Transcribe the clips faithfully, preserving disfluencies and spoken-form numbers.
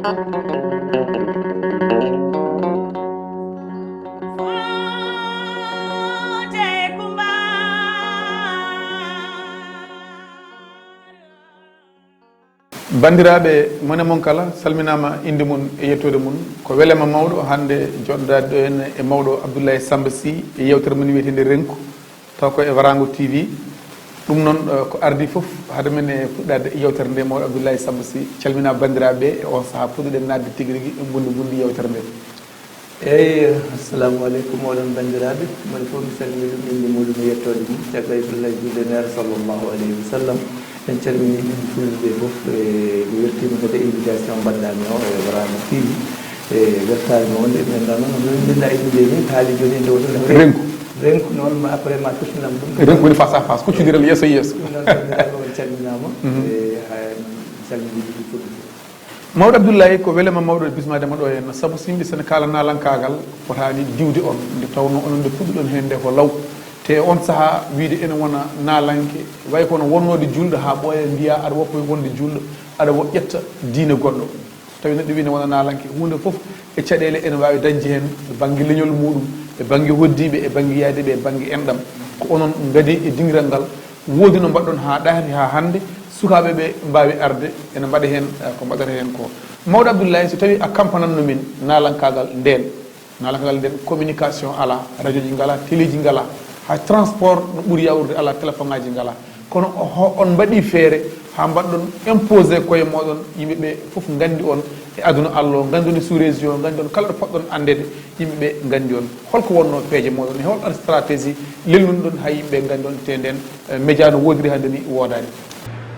Banndiraaɓe, mone mon kala salminaama, innde mum e yettoode mum. Ko welema mawɗo hannde joɗodaade ɗo en e mawɗo Abdoulaye Samba Sy e yewtere men wiyeteende Renku, taw ko e Warango T V. Ɗum noon, eh, ko ardi fof, hade men e fuɗɗaade yewtere nde, mawɗo Abdoulaye Samba Sy, calmina banndiraaɓe e on sahaa puɗɗoɗen naatde tigi rigi e mbundi mbundi yewtere nde. Eyi, assalamu aleykum, oɗon banndiraaɓe. Moni fof mi salmini ɗum, innde muɗum e yettoode mum. Caggal Abdullahi, julde Neere sallallahu alayhi wa sallam, en calmini ɗum fulɓe ɓe fof. E mi weltiima kadi e invitation mbaɗɗaami o e Warango T V. E weltaare mo wonde e ɓen ɗon, no min mbinda innde ni, haali jooni innde wonde ko Renku. Renku noon, ma après ma tottinam ɗum. Renku woni face à face, kuccondiral yeeso e yeeso. Ɗum noon, salminaama, on calminaama. E ha en calmini ɗum fulɓe fof. Mawɗo Abdoulaye, ko welema mawɗo e bismaade ma ɗo henna, sabu so yimɓe sene kaala naalankaagal, fotaani diwde on, nde tawnoo onon nde puɗɗuɗon heen nde ko law. Te e on sahaa, wiyde ene wona naalanke, wayi kono wonnoode juulɗo haa ɓooya, mbiyaa aɗa woppa wonde juulɗo, aɗa wo- ƴetta diine goɗɗo. Tawi neɗɗo wii ne wona naalanke, huunde fof e caɗeele ene waawi dañde heen, e bannge leñol muuɗum, e bannge hoɗdiiɓe, e bannge yahdiiɓe, e bannge enɗam. Ko onon ngadi e dingiral ngal, woodi no mbaɗɗon haa ɗaati haa hannde, sukaaɓe ɓe mbaawi arde, ene mbaɗa heen, eh, ko mbaɗata heen ko. Mawɗo Abdoulaye, so tawii a kampanatno min naalankaagal ndeen, naalankaagal ndeen, communication alaa, radio ji ngalaa, télé ji ngalaa, hay transport no ɓuri yaawrude alaa, téléphone ŋaaji ngalaa. Kono ho- on mbaɗii feere haa mbaɗɗon imposé koye mooɗon, yimɓe ɓe fof nganndi on e aduna Allah o, nganndi on e sous région o, nganndi on kala ɗo potɗon anndeede, yimɓe ɓe nganndi on. Holko wonnoo peeje mooɗon e hol stratégie lelnunoɗon haa yimɓe ɓe nganndi on, te ndeen, eh, média no woodiri hannde ni woodaani?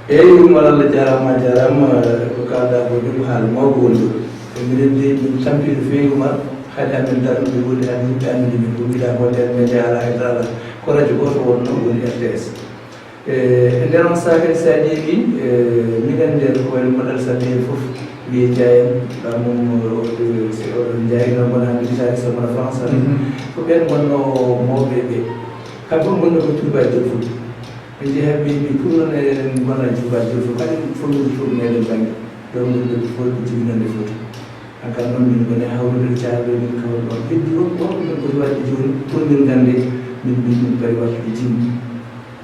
Eyi, Umar, Allah jaaraama, a jaaraama. Ko kaalɗaa ko ɗum, haala mawɗo woni ɗo. E minen de, min tampi no feewi, Umar. Hade amen darnude, woni hade yimɓe anndude min, ko mbiɗa ko nder média alaa e dara alaa. Ko radio gooto wonnoo, woni R T S. E, e nder on saaka, so a ƴeewi, e, minen nder ko wayno mbaɗal saɗde heen fof, wiyee Jaayen, ɗa mum, o, o, si oɗon Jaayen, noon wona hannde Italie, so wona France, tan. Mhm. Ko ɓeen ngonnoo mawɓe ɓe. Kamɓe fof ngonnoo ko tuubaaji Jolfuɓe. Ɓe njehi ɓe mbi, pour non eɗen ngona tuubaaji Jolfuɓe, kadi fof min tuuba meɗen bannge. Ɗo min ɗo fof ko jibinande Fuuta. Hankadi noon min ngoni hawrude e caarɗo min kawri ɗon. Heddi fof ko min poti waɗde jooni pour min nganndee, min mbi min pari wattude jimmi.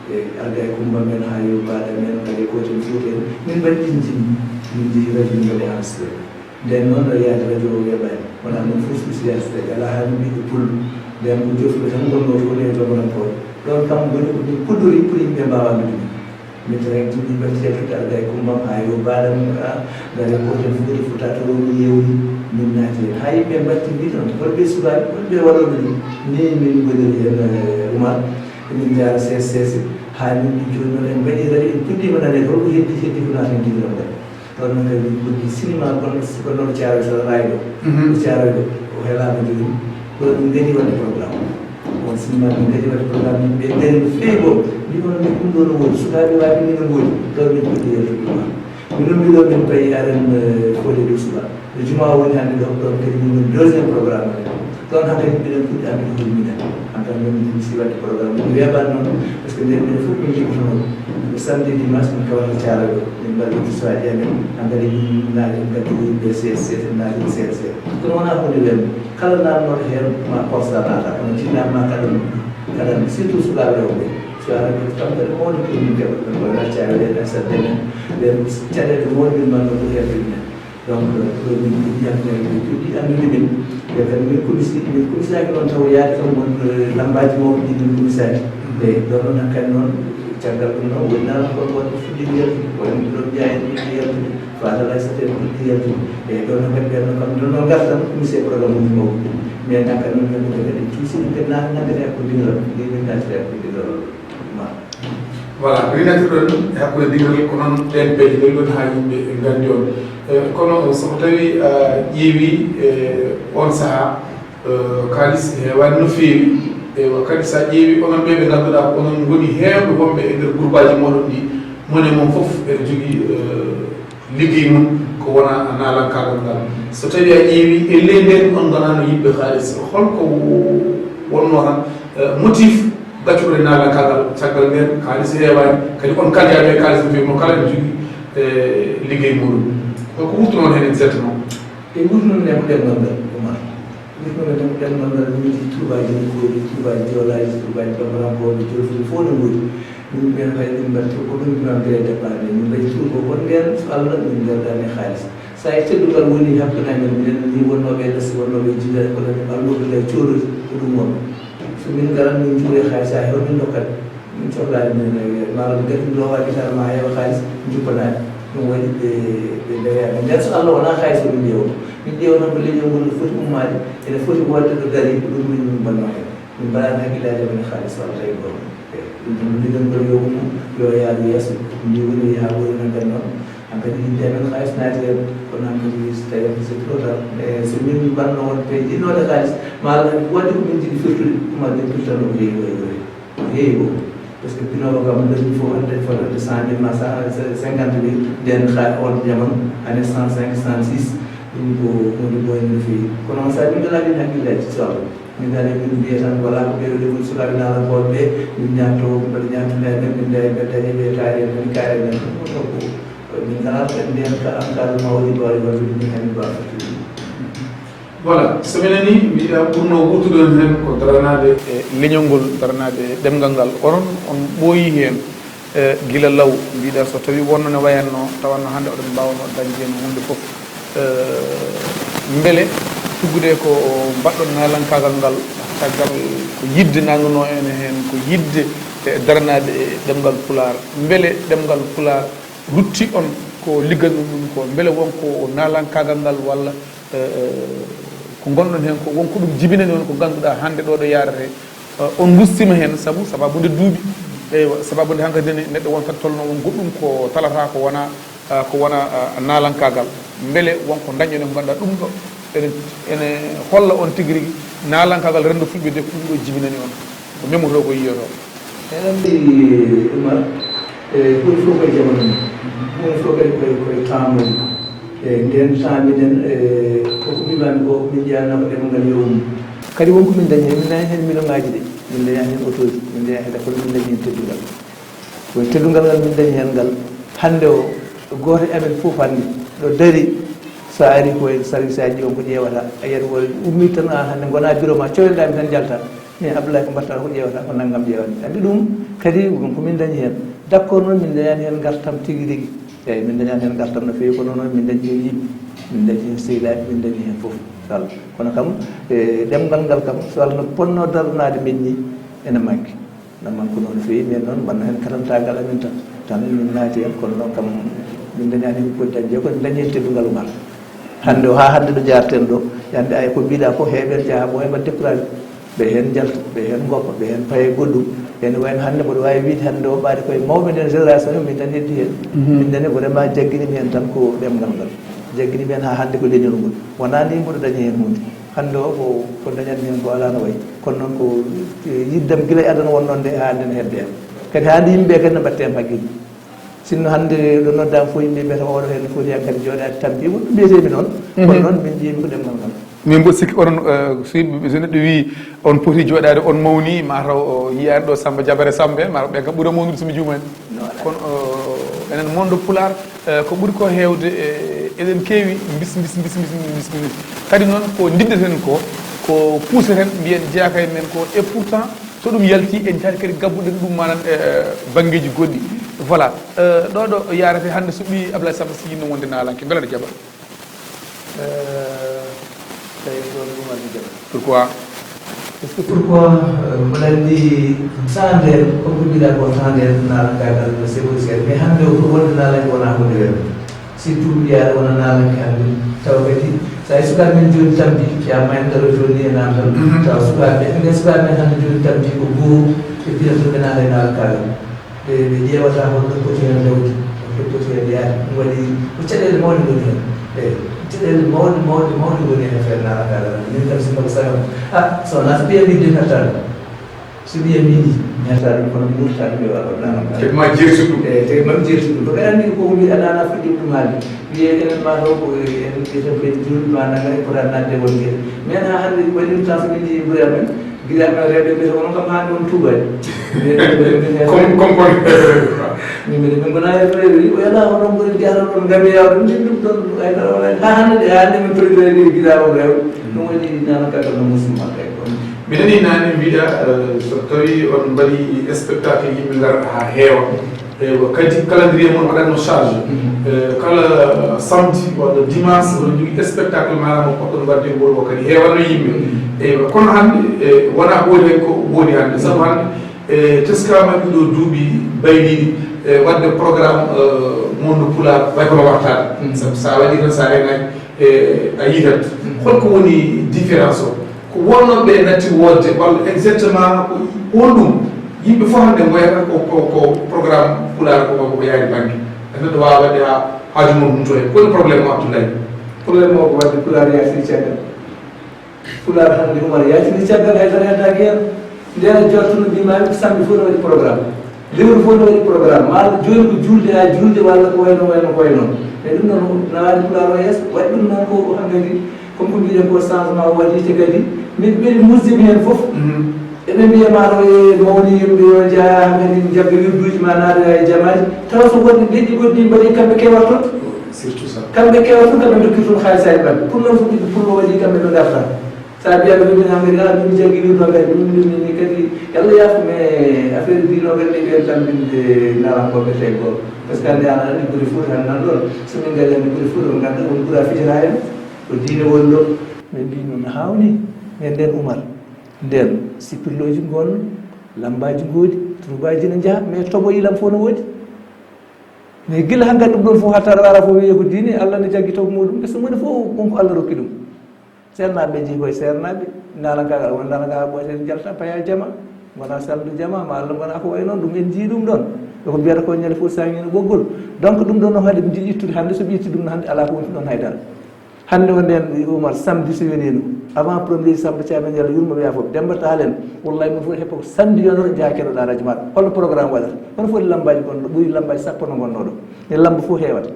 E Arga e Kumba men haa yo Baaɗa men, kadi e Kooten Fuuta en, min mbaɗi ɗin jimmi. Min njehi radio min mbaɗi enregistré. Nden noon no yaade radio o weeɓaani. Wonaa noon fof suusi yaade so tawi alaa haa min ɓiɗɗo pullo. Nden ko jofɓe tan ngonnoo toon e jomrankooɓe. Ɗoon kam woni ko min puɗɗori pour yimɓe mbaawa anndude min. Min tan en jiɗi mbaɗti yaltude Arga e Kumba am, haa yo Baaɗa men, a, ngare Kooten Fuuta, Fuuta Tooro, min yeewti, min naati heen. Haa yimɓe mbaɗti mbiɗon, holɓe sukaaɓe, holɓe waɗooɓe ɗum? Ni min ngoniri heen, eh, Umar, emin njaara seese seese. Haa min mbi jooni noon en mbaɗii radio, en puɗɗiima naneede, holko heddi, heddi ko naata en jibinam kadi. Ɗoon noon kadi min puɗɗii sinima gonɗo, gonɗo Caaroy so raay ɗo. Mhm. Ɗo Caaroy ɗo, o helaama jooni. Ɗoon min ngari waɗde programme. On sinima min ngari waɗde programme, min ɓe ngari no feewi goo. Mbi kono min ɗum ɗo no woodi, sukaaɓe waawi min no ngoodi. Ɗoon min puɗɗii yaltude ɗum. Min ɗum mbiɗo min payi aren, eh, fodde ɗo suba. No juma o woni hannde ɗo, ɗoon kadi min ngoni deuxième programme amen. Ɗoon hankadi mbiɗen puɗɗi anndude hol minen. Hankadi noon min si waɗde programme, min weeɓaani noon, par ce que nden minen fof min njiɗi hono ko samedi e dimanche min kawata Caaroy ɗo, min mbaɗi histoire amen, hankadi min naati, min ngaddi yimɓe seeɗa seeɗa, min naati seeɗa seeɗa. Kono wonaa huunde weeɓnde. Kala naatnooɗo heen ma Korsa naata, kono jinnaɓe ma kala, kala surtout sukaaɓe rewɓe. So a rewɓe kam kadi mawɗo pour min keɓa, ɓe mbaɗa Caaroy ɗen, e sadde men, ɓen caɗeele mawɗe min mbaɗno pour heɓde minen. Donc, ɗo min puɗɗi anndude, min puɗɗi anndude min. Ɓe kadi min kumisi, min kumisaaki noon taw yaade kam won, eh, lambaaji mawɗi ɗi min kumisaaki. Eyi, ɗon noon hankadi noon, caggal ɗum noon, woni naala kon wonɓe fuɗɗiiɓe yaltude, woni ɗon mbiya en puɗɗi yaltude, Faata Laysata en puɗɗi yaltude. Eyi, ɗon noon kadi ɓen noon kam, ɗon noon ngartan kumise programme uji mawɗi. Mais hankadi noon, ɓen kadi en cuusi, en kadi naati, naati e hakkunde dingiral, ni min naati e hakkunde dingiral. Ma. Voilà, ko rinattirɗon e hakkunde dingiral ko noon ɗeen peeje ngari ɗon haa yimɓe nganndi on. Eh, kono so ko tawi a ƴeewi, eh, on sahaa, eh, kaalis heewaani no feewi. Eywa, kadi so a ƴeewi onon ɓee ɓe ngannduɗaa ko onon ngoni heewɓe wonɓe e nder groupe aji mooɗon ɗi, mone mon fof ene jogii, eh, liggeey mum ko wona naalankaagal ngal. So tawii a ƴeewii e ley ndeen on ngonaano yiɗɓe kaalis, holko wonnoo tan, eh, motif gaccuɗo e naalankaagal? Caggal ndeen kaalis heewaani, kadi on kaljaaɓe e kaalis no feewi, kono kala ene jogii, eh, liggeey muuɗum. Ko ko wurtunoon heen exactement? E wurtunoon e ko ɗemngal ngal, Umar. Wurtunoon e ko ɗemngal ngal, min mbiyi tuubaaji ne koodi, tuubaaji joolaaji, tuubaaji bambarankooɓe, jolfuɓe fof no ngoodi. Min mbiyan hay min mbaɗ ko ɗum mbiyam bere départ. Min mbaɗi tuuba won ndeen so Allah min ngardaani e haalis. So e teddungal woni hakkunde amen, minen ni wonnooɓe e lasi, wonnooɓe e jiidaade, kono min almudulay coodooji ko ɗum won. So min ngaran min njuure haalis, hay hol min ndokkat? Min cohlaani min, eh, maaro min kadi min loowa gitar ma heewa haalis, njuppanaani. Ɗum waɗi ɓe, ɓe ndeweyaani. Nden so Allah wonaa haalis o min ƴeewa. Min ƴeewa tan ko leñol ngol no foti ummaade, ene foti wonde ɗo darii, ko ɗum min min mbannoo heen. Min mbaɗaani hakkillaaji amen e haalis walla tawi gooto. Eey, ɗum ɗum leñol ngol yo ummo, yo yaaru yeeso. Ɗum ni woni haa woni nan kadi noon. Hankadi yimɓe amen haalis naati heen, kono hankadi so tawi c'est trop tard. E so min mbanno won pe innoode haalis, ma Allah waɗi ko min jiɗi firtude, ma min firtano ko heewi wayi wayi. Ko heewi ko. Parce que pinoowo kam dañi fof hannde fotande cent mille ma cent cinquante mille, nden ha on jamanu, année cent cinq, cent six, ɗum ko hunde boyde no feewi. Kono on saabi min alaa ɗin hakkillaaji, so Allah. Min dañi min mbiya tan, wala ko ɓeeɗo ɗe woni sukaaɓe naalankooɓe ɓe, min ñaamto, min mbaɗa ñaamtinde e men, min mbiya ɓe dañi ɓe kaari en, dañi kaari en, ɗum ko ko min kala ko en mbiyan ka an kaal mawɗi ɓoore walla min mbiyan ɗum ba fottude. Voilà, so mi nanii, mbiɗa ɓurno wuurtude on heen ko daranaade e leñol ngol, daranaade e ɗemngal ngal. Onon, on ɓooyii heen, e gila law, mbiɗa so tawii wonno ne wayatno, tawanno hannde oɗon mbaawno dañde heen huunde fof. E mbele tuggude ko mbaɗɗon naalankaagal ngal, caggal ko yiɗde nanngunoo en heen, ko yiɗde e daranaade e ɗemngal Pulaar. Mbele ɗemngal Pulaar rutti on ko ligganɗon ɗum ko? Mbele won ko naalankaagal ngal walla, e, e, ko ngonɗon heen ko, won ko ɗum jibinani on ko ngannduɗaa hannde ɗo ɗo yaarete, e, on ngustiima heen sabu, sababu nde duuɓi, eywa, sababu nde hankadi ne neɗɗo wontat tolno won goɗɗum ko talata ko wona, e, ko wona, e, naalankaagal. Mbele won ko dañɗon e ko ngannduɗaa ɗum ɗo ene, ene holla on tigi rigi naalankaagal renndo fulɓe de ko ɗum ɗo jibinani on. Ko memotoo ko yiyotoo. Eɗen mbiyi, Umar, e, huɗo fof koye jamanu mum. Huɗo fof kadi koye, koye temps mum. E, nden temps minen, e, koko mbimami ko, min jeyanno ko ɗemngal yo ummo. Kadi won ko min dañi heen, min dañi heen million ngaji de. Min dañi heen otoji, min dañi heen, kono min dañi heen teddungal. Ko teddungal ngal min dañi heen ngal. Hannde o, gooto e amen fof hannde, ɗo dari, so a ari ko e service aji ɗi, on ko ƴeewata. A yiyat won ummii tan, a hannde ngona bureau ma, coynoɗaa mi tan njalta. Mais Abdoulaye ko mbaɗta ko ƴeewata, ko nanngam ƴeewata. Anndi ɗum kadi ko min dañi heen. D'accord noon, min dañaani heen ngartam tigi rigi. Eeyi, min dañaani heen ngartam no feewi, kono noon min dañi heen yimɓe, min dañi heen sehilaaɓe, min dañi heen fof. Kala. Kono kam, e, ɗemngal ngal kam, so Allah no potnoo daranaade min nii, ene manki. Ene manki noon no feewi, mais noon mbaɗno heen katantaagal amin tan. Tan min naati heen, kono noon kam, min dañaani heen ko dañde, kono min dañi heen teddungal ngal. Hannde o, haa hannde ɗo njaarten ɗo, yande ay ko mbiɗa ko heeɓen jaha mo heɓa découragé. Ɓe heen njalta, ɓe heen ngoppa, ɓe heen paye goɗɗum. Ene wayno hannde mboɗo waawi wiide hannde o ɓaade koye mawɓe nden génération o, min tan heddi heen. Mhm. Min nene vraiment jagginimi heen tan ko ɗemngal ngal. Jagginimi heen haa hannde ko leñol ngol. Wonaa ni mboɗo dañi heen huunde. Hannde o ko, ko dañatmi heen ko alaa no wayi. Kono noon ko, e, yiddam gila e aduna wonnoo nde haa hannde no hedde am. Kadi haa hannde yimɓe kadi no mbaɗte am hakkille. Sinno hannde ɗo noddaama fof yimɓe mbiyata oɗo heen foti hankadi jooɗaade tampi, wonɓe mbiyetee mi noon. Mhm. Kono noon min ƴeewi ko ɗemngal ngal. Min mboɗo sikki onon, eh, so yimɓe, so neɗɗo wii on poti jooɗaade, on mawni, mataw o yiyaani ɗo Samba Jabare Samba en, mataw ɓen kam ɓuri mawnude so mi juumaani. Kono, eh, enen monde Pulaar, eh, ko ɓuri ko heewde, eh, eɗen keewi bis, bis, bis. Kadi noon ko ndiddeten ko, ko puuseten, mbiyen jeyaa e men ko, et pourtant, so ɗum yalti, en njaari kadi gabbuɗen ɗum manan, eh, banngeeji goɗɗi. Voilà. Eh, ɗo ɗo yaarete hannde so ɓii Ablaye Samba si yinno wonde naalanke, mbele aɗa jaɓa? Eh, tawi ko ɗum Umar mi jaɓa. Pourquoi? Parce que pourquoi, eh, mboɗo anndi temps nder, comme ko mbiɗa ko temps nder, naalankagal no sewoyi seeɗa. Mais hannde o fof wonde naalanke wonaa huunde weeɓde. Surtout mbiyaa wona naalanke hannde. Tawa kadi, so a sukaaɓe men jooni tampi, fiyaama en ngaro jooni e naamtal. Mhm. Tawa sukaaɓe, ɓe sukaaɓe men hannde jooni tampi ko goo, ɓe pinata ɓe naata e naalankagal. Ɓe, ɓe ƴeewata holno poti heen rewde, holno poti heen yaade. Ɗum waɗi ko caɗeele mawɗe ngoni heen. Eeyi, caɗeele mawɗe, mawɗe, mawɗe ngoni heen e affaire naalankagal. Min kam, sinno ko sago am, ah, so wonaa so ɓiya mi de nattaa ɗum. So ɓiya mi yiɗi, mi heɓta ɗum, kono mi wurta ɗum, yo Allah ɗum. Tagi ma jeerti ɗum. Eeyi, tagi ma mi jeerti ɗum. Ko ɓe anndi ko mi alaa na fodde ɗum haalde. Wiyee enen ma ɗo ko en mbiyata ko en juulɓe ma nanga e pota naatde won geɗe. Men haa hannde ko waɗi ɗum tan so min njii gure amen, gila amen rewɓe mbiyata onon kam hannde on tuubaani. Comme, comme, comme. Min mbiɗa min ngona e rewi o yala onon ngoni jahata ɗon ngam yawa ɗum ɗin ɗum ɗon ay tan wala ha hande de hande min président de gila o rew ɗum woni nana kala no musulman kay ko mi nani nani mbiɗa so tawi on mbaɗi spectacle yimɓe ngara ha heewa ewa kadi calendrier mon waɗatno charge kala samedi walla dimanche oɗon jogui spectacle manamo poɗɗon wadde ngol o kadi heewano yimɓe ewa kono hande wona ɓoodi hay ko ɓoodi hande saabu hande E teskama ɗiɗo duuɓi bayliɗi e wadde programme monde pulaar way kono wartaade sabu sa waɗi tan sa renaki e a yitat holko woni différence o ko wonnoɓe natti wodde walla exactement ko honɗum yimɓe fof hande goyata ko ko programme pulaar ko ko yaari banggue neɗɗo wawa wadde ha haaju mum humto hen koni problème o abdoulaye problème o ko wadde pulaar yaasiri caggal Pulaar hannde Umar yaacini caggal hay tan heddaaki heen. Ndeen a jortuno mbimaami ko samedi fof no waɗi programme. Lewru fof no waɗi programme. Maa jooni ko juulde haa juulde walla ko wayno wayno ko wayno. Mais ɗum noon nawaani Pulaar o yeeso. Waɗi ɗum noon ko hankadi comme ko mbiɗen ko changement o waɗi te kadi min ɓeɗi musde mi heen fof. Eɓe mbiya ma ɗo e mawni yimɓe yo jaa hankadi jagga wirduuji ma naada e jamaaji. Tawa so wonde leƴƴi goɗɗi mbaɗi kamɓe kewata toon. Surtout ça. Kamɓe kewa fof kamɓe dokkir toon haalisaji maɓɓe pour noon fof ɓiɗɗo pour no waɗi kamɓe ɓe garta sa mbiyaɓe ɗumin hankadi a ɗum jaggi wirno kadi ɗum ɗumini kadi yalla yaafo mais affaire dino kadi ɓe tambinde narankoɓe te gol parce que hande ana andi ɓuri fof tan nan ɗon so min gari andi ɓuri fof ɗon ganda on ɓura fijata hen ko diine woni ɗo min mbi noon hawni min nden umar nden sipirloji gon lambaji goodi troubaji ne jaaha mais toɓo yilam fof no woodi mais gila hankkadi ɗum ɗon fof hatta ɗo ara fof wiye ko diine allah ne jaggi taw muɗum ɓe so moni fof wonko allah rokki ɗum seernaɓe jii koye seernaɓe nalankagal won nalankagal ɓoyten jalta paya jama gona saldu jama ma allah gona ko way noon ɗum en jii ɗum ɗon eko mbiyata ko ñande fof sangino ɓoggol donc ɗum ɗon noon hade jiɗi ittude hande so ɓe itti ɗum no hande ala ko wonti ɗon haydara Hannde o ndeen Umar samedi so yoniino avant premier samedi caamen yalla yurmo wiya fof Demba Taalen wallahi mon fof heppa ko samedi yonoro njaha keɗoɗa radio maɗa holno programme waɗata hono foti lambaaji gonɗo ɓuri lambaaji sappo no gonnoɗo e lamba fof heewata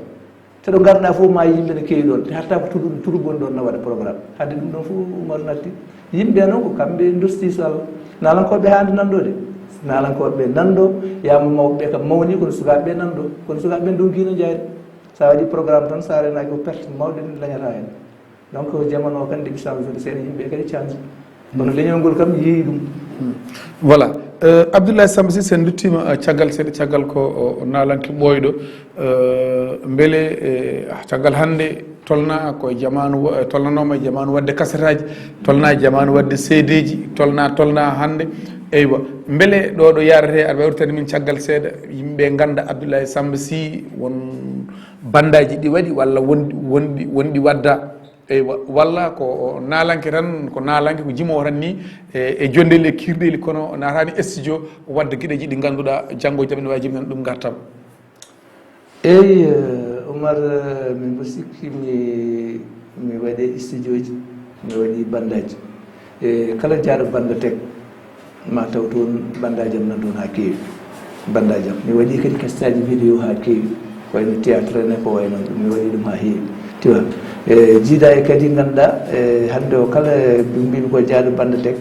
te ɗo ngarɗa fof ma yimɓe ne keewi ɗon te hatta ko tuɗu tuɗu gonɗon no waɗa programme hadde ɗum ɗon fof Umar natti yimɓe noon ko kamɓe dosti so Allah nalankoɓe hande nanɗo de nalankoɓe nanɗo yama mawɓe kam mawni kono sukaɓeɓe nanɗo kono sukaɓeɓe dow guino jaari Sa waɗi programme tan sa renaki ko perte mawɗe dañata hen. Donc jamanu o kadi nde ɓisama foti seeɗa yimɓe kadi canji. Kono leñol ngol kam yeeyi ɗum. Voilà. Abdoulaye Samba Sy, sen duttima caggal seeɗa caggal ko nalanke ɓooyɗo. Beele caggal hannde tolna ko e jamanu tolnanoma e jamanu wadde kasetaji, tolna e jamanu wadde seedeji, tolna tolna hannde. Eywa, beele ɗo ɗo yarete aɗa wawri tan min caggal seeɗa yimɓe ganda Abdoulaye Samba Sy won bandaji ɗi waɗi walla wonɗi wonɗi wonɗi wadda eywa walla ko nalanke tan ko nalanke ko jimowo tan ni e jonɗeli e kirɗeli kono natani studio wadda gueɗeji ɗi ganduɗa janggo e jaam ene wawi jibinande ɗum gartam Eey, Umar, miin mboɗo sikki mi mi waɗii studiooji, mi waɗii banndaaji. E kala jaaɗo bannda tek, ma taw toon banndaaji am nan toon haa keewi. Banndaaji am, mi waɗii kadi kastaaji vidéo haa keewi, ko wayno théâtre en e ko wayno ɗum, mi waɗii ɗum haa heewi. Tu vois, e jiidaa e kadi ngannduɗaa e hannde o kala mbiimi ko jaaɗo bannda tek,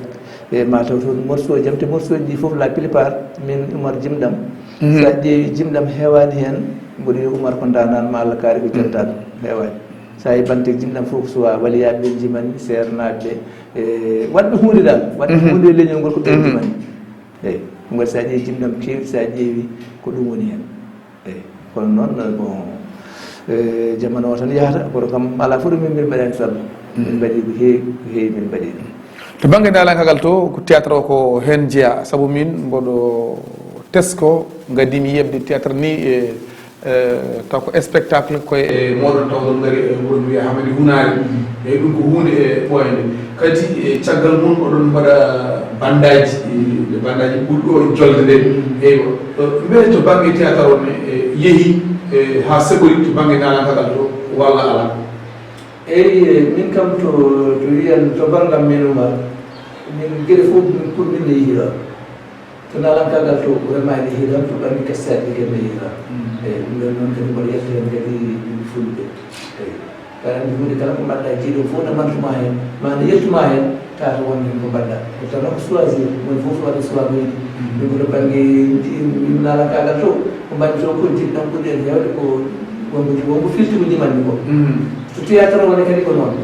E ma taw toon morceau jam te morceau ji ɗi fof la plupart min Umar jimɗam sa ƴeewi jimɗam heewani heen mboɗo wiya Umar ko ndanan ma Allah kaari ko jantaɗo heewani sa yi bante jimɗam fof ko suwa waliyaɓe ɓe jimani seernaaɓe ɓe e waɗɓe hunde dal waɗɓe hunde e leñol ngol ko ɓen jimani eyyi ɗum waɗi sa ƴeewi jimɗam keewɗi sa ƴeewi ko ɗum woni heen Eyi kono noon bon jamanu o tan yahata kono kam ala fof ɗo min min mbaɗani sall min mbaɗi ko heewi ko heewi min mbaɗi ɗum to banggue nalankaagal to ko théâtre o ko hen jeeya saabu min mboɗo tesko gadimi yebde théâtre ni e taw ko spectacle koye e moɗon taw ɗon gari e wuuro mbiya hamadi hunari eyyi ɗum ko hunde e ɓooyande kadi e caggal mum oɗon mbaɗa bandaji e bandaji ɓurɗo e jolde nde eywa mbele to banggue théâtre o ne e yeehi e ha seɓori to banggue nalankagal to walla ala eyyi min kam to to wiyan to bangam min umar min gueɗe fof min pour min ne yiiɗa to nalankagal to vraiment ne yiiɗa to banggue kastaji kadi ne yiiɗa eyyi ɗum ɗon noon kadi mboɗo yetta hen kadi yimɓe fulɓe eyyi Aɗa anndi huunde kala ko mbaɗɗaa e jeyɗo fof ne mantuma heen ma ne yettuma heen tawata won heen ko mbaɗɗaa kono tan ko choisir moni fof waɗa choix mo yiɗi Ɗum ko bannge naalankagal to, ko mbaɗi to ko jiɗɗam ɓurɗen heewde ko wonko wonko firti ko ndimanmi ko. So théâtre wone kadi ko noon.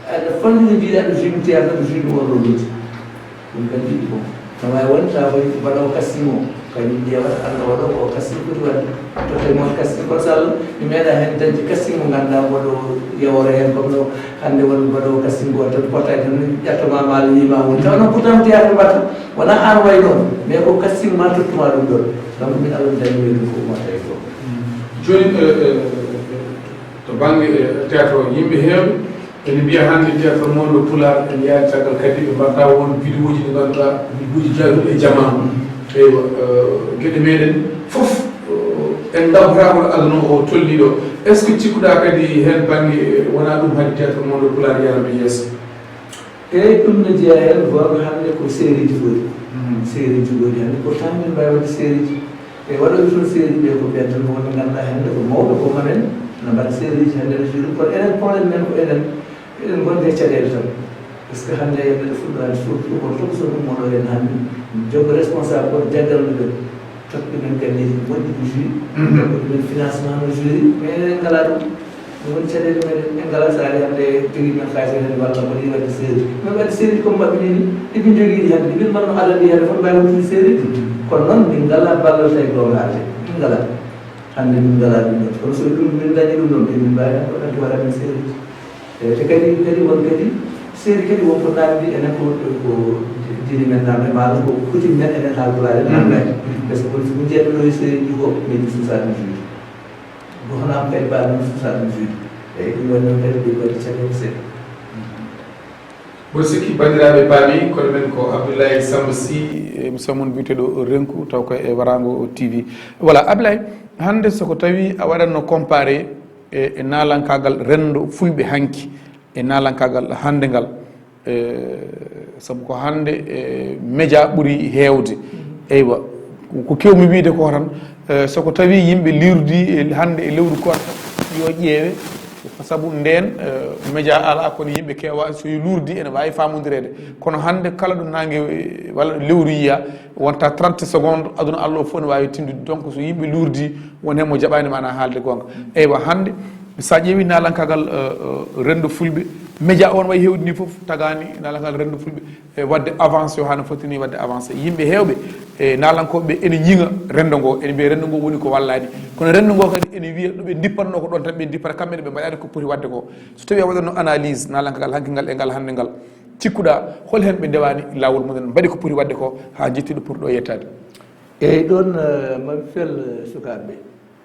Aɗa fannude mbiɗa ɗo jimi théâtre ɗo jimi on roluji. Ɗum kadi ko no waawi won tawa ko mbaɗowo casting o kañum ƴeewata Allah waɗo ko casting foti waɗde. Totte mon casting kono so Allah mi meeɗa heen dañde casting mo ngannduɗaa mboɗo yewore heen comme no hannde won mbaɗowo casting goto tan potta tan ƴettoma maalo yima woni taw noon pourtant théâtre mbatta wona an way noon mais ko casting ma tottuma ɗum ɗon donc min Allah mi dañi ɗum ko ummata e goto. Jooni to bannge théâtre o yimɓe heewɓe ene mbiya hannde théâtre mawɗo pulaar ene yaadi caggal kadi ɓe mbaɗta won vidéoji ɗi ngannduɗaa vidéoji jaaduɗi e jamaanu. Eywa geɗe meɗen fof en ɗaɓɓataako no aduna o tolni ɗo. Est ce que cikkuɗa kadi heen bannge wona ɗum haɗi théâtre mawɗo pulaar yarde yeeso? Eyyi ɗum no jeeya heen gooto hannde ko seeriji goɗi seeriji goɗi hannde pourtant min mbawi wadde seeriji e waɗoɓe toon seeriji ɓe ko ɓen tan wonɓe ngannduɗa hannde ko mawɓe ko mamen no mbaɗa seeriji hannde no juri kono enen problème men ko enen eɗen ngondi e caɗeele tan par ce que hannde neɗɗo fuɗɗoani surtout kono toon so ɗum moɗo en hannde joggo responsable goto jagganno ɓe totta ɗumen galleji moƴƴi no juri totta ɗumen financement no juri mais enen ngala ɗum ɗum woni caɗeele meɗen en ngala so ari hannde jogui men kayse men walla mbaɗi wadde seedi min wadde seedi comme mbaɗɓe ni ni ɗiɓe joguiɗi hannde ɗiɓe mbanno adadi hannde fof mbawi wuttude seedi kono noon min ngala ballal tawi gonga arde min ngala hannde min ngala ɗum ɗon kono so ɗum min dañi ɗum ɗon ɓe min mbawi tan ko ɗanti waɗa men seedi eyyi te kadi kadi won kadi seedi kadi wonko namdi enen ko ko jini men namde maɗum ko coutume men enen haalpulaar en namdaki par ce que kono somin jeeɗa ɗo e seediji ko min suusaɗum juuɗe ko hono am kadi mbaɗum suusaɗum juuɗe eyyi ɗum waɗi noon kadi ɗum waɗi caɗele seeɗa Mboɗo sikki banndiraaɓe paami kono men ko Abdoulaye Samba Sy émission mon mbiyeteɗo renku taw ko e warango tv voilà Abdoulaye hannde soko tawi a waɗatno comparé e naalankaagal renndo fulɓe hanki e naalankaagal hannde ngal sabu ko hannde média ɓuri heewde eywa ko kewmi wiide ko tan soko tawi yimɓe liirdi hannde e lewru koor yo ƴeewe sabu ndeen média ala kono yimɓe keewa so luurdi ene waawi faamondireede kono hannde kala ɗo naange walla lewru yiya wonta trente secondes aduna allah o fof ne waawi tindude donc so yimɓe luurdi won heen mo jaɓaani maana haalde goonga eywa hannde so a ƴeewi naalankaagal renndo fulɓe média o no wayi heewde ni fof tagaani naalankaagal renndo fulɓe e waɗde avancé o hano foti ni waɗde avancé yimɓe heewɓe e naalankooɓe ɓe ene ñiŋa renndo ngo ene mbiya renndo ngo woni ko wallaani kono renndo ngo kadi ene wiya ɗo ɓe dippatno ko ɗon tan ɓe dippata kamɓe ne ɓe mbaɗaani ko poti waɗde ko so tawi a waɗatno analyse naalankaagal hanki ngal e ngal hannde ngal cikkuɗa hol heen ɓe ndewaani laawol mumen mbaɗi ko poti waɗde ko haa njetti ɗo poti ɗo yettaade eyyi ɗon man fel sukaaɓe ɓe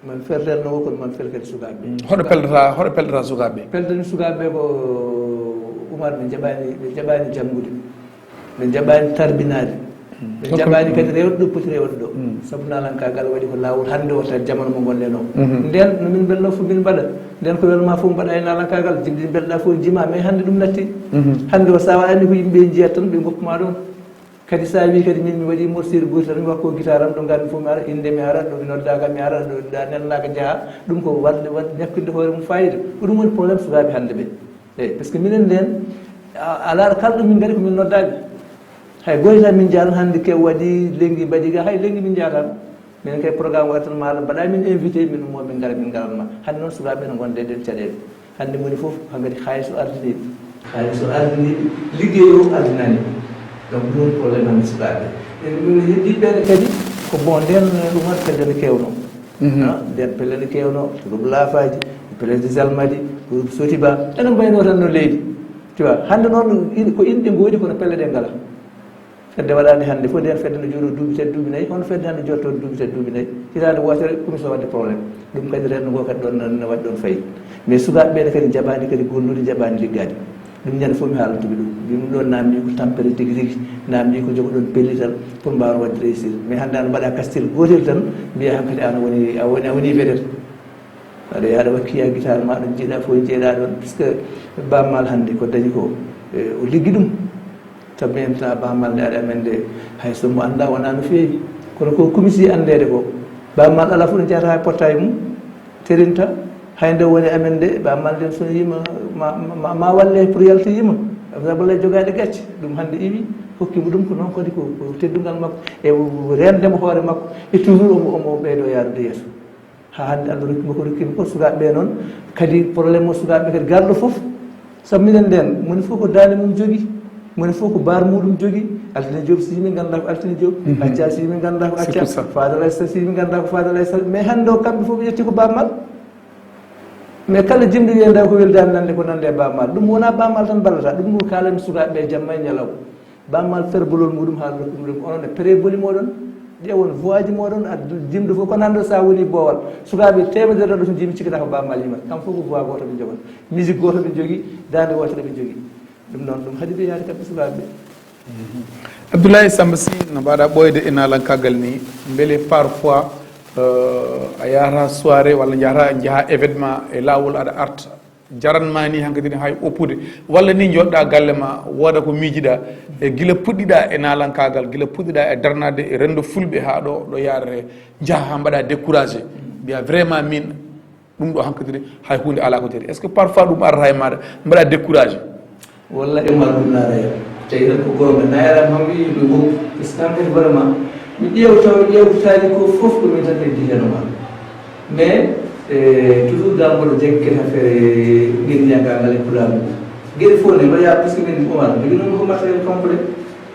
man fel renndo ngo kono man fel kadi sukaaɓe ɓe hoɗo peldata hoɗo peldata sukaaɓe ɓe peldani sukaaɓe ɓe ko umar ɓe jaɓani ɓe jaɓani janngude ɓe jaɓani tarbinaade ɓe jaɓani kadi rewde ɗo poti rewde ɗo sabu naalankaagal waɗi ko laawol hannde o tan jamanu mo ngonɗen o nden no min mbelno fof min mbaɗa nden ko welma fof mbaɗa e naalankaagal jimɗi mbelɗa fof jima mais hannde ɗum natti hannde o sa waɗani ko yimɓe jiyat tan ɓe goppuma ɗon kadi sa wi kadi min mi waɗi morceau gotel tan mi wakko guitare am ɗo ngarmi fof mi ara inde mi ara ɗo mi noddaka mi ara ɗo da nennaka jaaha ɗum ko wadde wadde ñakkinde hoore mum fayida ko ɗum woni problème sukaɓe hannde ɓe eyyi par ce que minen nden ala kala ɗo min mbaɗi ko min noddaɓe hay goyta min jaaran hannde kew waɗi lengui mbaɗi ga hay lengui min jaaran minen kay programme waɗa tan maɗa mbaɗa min invité min ummo min gara min garanma hannde noon sukaɓe ne gonde ɗen caɗele hannde moni fof hankadi hay so ardiniɓe hay so ardiniɓe liggey o ardinani donc ɗum woni problème hannde sukaɓe ɓen ɗum heddi ɓen kadi ko bon nden ɗum waɗi kadi ene kewno nden pelle ne kewno groupe lafaji pelle de zalmadi groupe sotiba ene mbayno tan no leydi tu vois hannde noon ko inɗe goodi kono pelle ɗe ngala fedde waɗande hannde fof nden fedde no jooɗo duuɓi tati duuɓi nayi hono fedde hannde jotto duuɓi tati duuɓi nayi hitaande wootere commission wadde problème ɗum kadi renndo ngo kadi ɗon ne waɗi ɗon fayi mais sukaaɓe ɓeɗe kadi jaɓaani kadi gollude jaɓaani liggaade ɗum ñande fof mi haalantumi ɗum mbimi ɗon namdi ko tampere tigi tigi namdi ko jogoɗon pellital pour mbaawa wadde réussir mais hannde ano mbaɗa kastel gootel tan mbiya hankadi ano woni a woni a woni vedette aɗa yaha aɗa wakkiya guitare ma ɗum jeeɗa fof jeeɗa ɗon puisque bammal hannde ko dañi ko o liggi ɗum taw même temps bammal nde aɗa amen nde hay so mo annda wona no feewi kono ko comisi anndede ko bammal ala fof no jahata ha potta e mum terinta hay nde woni amen nde bammal nden so yima ma walle pour yalta yima sabu lay jogaɗe gacce ɗum hannde iwi Hokki mo ɗum ko noon kadi ko, ko teddungal makko e rende mo hoore makko, e toujours omo, omo ɓeydo yaarude yeeso. Haa hannde Allah rokki mo ko rokki mo ko, sukaaɓe ɓe noon kadi, problème o sukaaɓe kadi, garɗo fof. Sabu minen ndeen, moni fof ko daande mum jogi, moni fof ko baar muɗum jogi. Altine Diop si min nganndaa ko Altine Diop, Acca si min nganndaa ko Acca, Fadal Aissa si min nganndaa ko Fadal Aissa. Mais hannde o, kamɓe fof ɓe ƴetti ko Baaba Maal. Mais kala jimɗo wiyenda ko weldaani nande, ko nande e Baaba Maal. Ɗum wonaa Baaba Maal tan ballata, ɗum ko kaalan sukaaɓe ɓe jamma e ñalawma. Baaba Maal ferbolol muɗum, haala ɗum ɗum, onon e préboli moɗon, ƴeewon voix ji moɗon, addu jimɗo fof. Kono hannde o, so a woni Boowal, sukaaɓe teemedere ɗo so njiimi, cikkata ko Baaba Maal yimata. Kam fof ko voix gooto ɓe njogata, musique gooto ɓe njogii, daande wootere ɓe njogii. Ɗum noon, ɗum haɗi ɓe yaade kamɓe sukaaɓe ɓe. Abdoulaye Samba Sy, no mbaɗa ɓooyde e naalankaagal ni, mbele parfois euh, a yahata soirée walla njahata, njaha événement e laawol, aɗa arta, jaran ma ni hankadi hay oppude, walla ni joɗɗa galle ma, wooda ko miijiɗa e gila puɗɗiɗa e naalankaagal, gila puɗɗiɗa e darnade e rendo fulɓe haa ɗo, ɗo yaarete, njaha haa mbaɗa découragé, mbiya vraiment min ɗum ɗo hankadi hay hunde ala ko jari? Est ce que parfois ɗum arata e maɗa, mbaɗa découragé? Wallay Umar, ɗum naata hen. Tawi tan ko goonga, na yaran kam wi yimɓe goo. Parce que kam kadi vraiment mi ƴeewta, mi ƴeewtaali ko fof ko min tan heddi heen Umar. Mais eh, toujours dal mboɗo jaggi kadi affaire ngenndiyanka ngal e pulaar mum. Geɗe fof ne mbaɗa, parce que min Umar joginoomi ko matériel complet,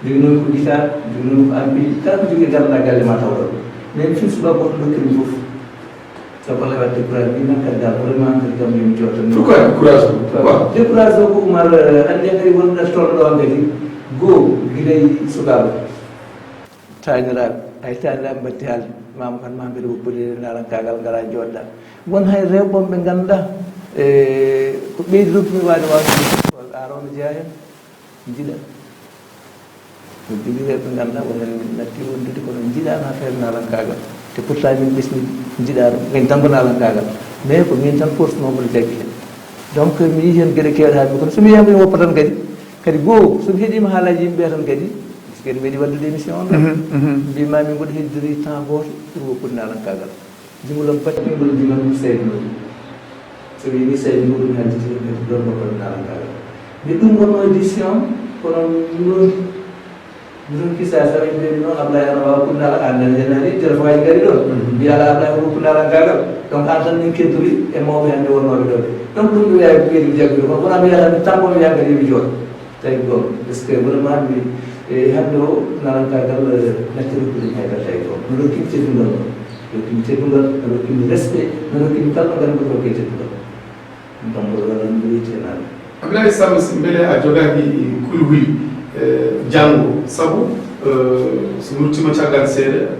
joginoomi ko guitare, joginoomi ko ampli, kala ko jogii darnda galle ma taw ɗon. Mais mi fii subaka goto dokkirmi fof. Sabu Allah waɗi décourage, min nan kadi dal vraiment kadi kam yo mi jooɗo tan. Pourquoi décourage o? Pourquoi? Décourage o ko Umar, eh, anndi kadi wonɗo toon ɗo kadi goo gila e sukaaɓe. Taaniraaɓe, hay taaniraaɓe mbatti haalde, maama kan ma mbiyata woppude naalankaagal, ngara jooɗɗa. Won hay rewɓe ɓe ngannduɗaa e ko ɓeydi rontude waade waawde, a rewno jeyaa heen. Njiɗa ko jogii rewɓe ngannduɗaa wonen natti wondude kono njiɗaano affaire naalankaagal. Te pourtant min ɓesni njiɗaano min tan ko naalankaagal. Mais ko min tan force nomo no jaggi heen. Donc mi yii heen geɗe keewɗe haaɗi kono so mi yiyama ɗum woppa tan kadi. Kadi goo so mi heɗima haalaaji yimɓe tan kadi, parce que mi weɗi waddude émission on tan. Mbima min mboɗo heddiri temps gooto pour woppude naalankaagal. Jimol am pati min mboɗo jima ɗum saydu ɗum. So mi wi saydu ɗum hajjiti ɗum kadi ɗon mboɗo naalankaagal. Mi ɗum wonno édition kono ɗum ɗon mi ɗum kisa sawi mbiɗen noon Ablaye ana waawa kunnaala an nan yenaani téléphone aji ngari ɗon. Mbiya ala Ablaye ko kunnaala gagal. Donc an tan min keddori e mawɓe hannde wonnooɓe ɗon. Donc ɗum ɗum yawi ko ɓeydi jaggude kono wona mbiya tan mi tambo mi yaga mi jooɗo. Tawi goonga, parce que vraiment mi e hannde o naalankaagal natti rokkude mi haydara tawi goonga. No rokkimi teddungal noon, rokkimi teddungal, no rokkimi respect, no rokkimi kala no nganndu ko rokke teddungal. Ɗum kam mboɗo waɗa ɗum wiyete naane. Abdoulaye Samba, si mbele a jogaaki kulhuli janngo, sabu so mi ruttiima caggal seeɗa,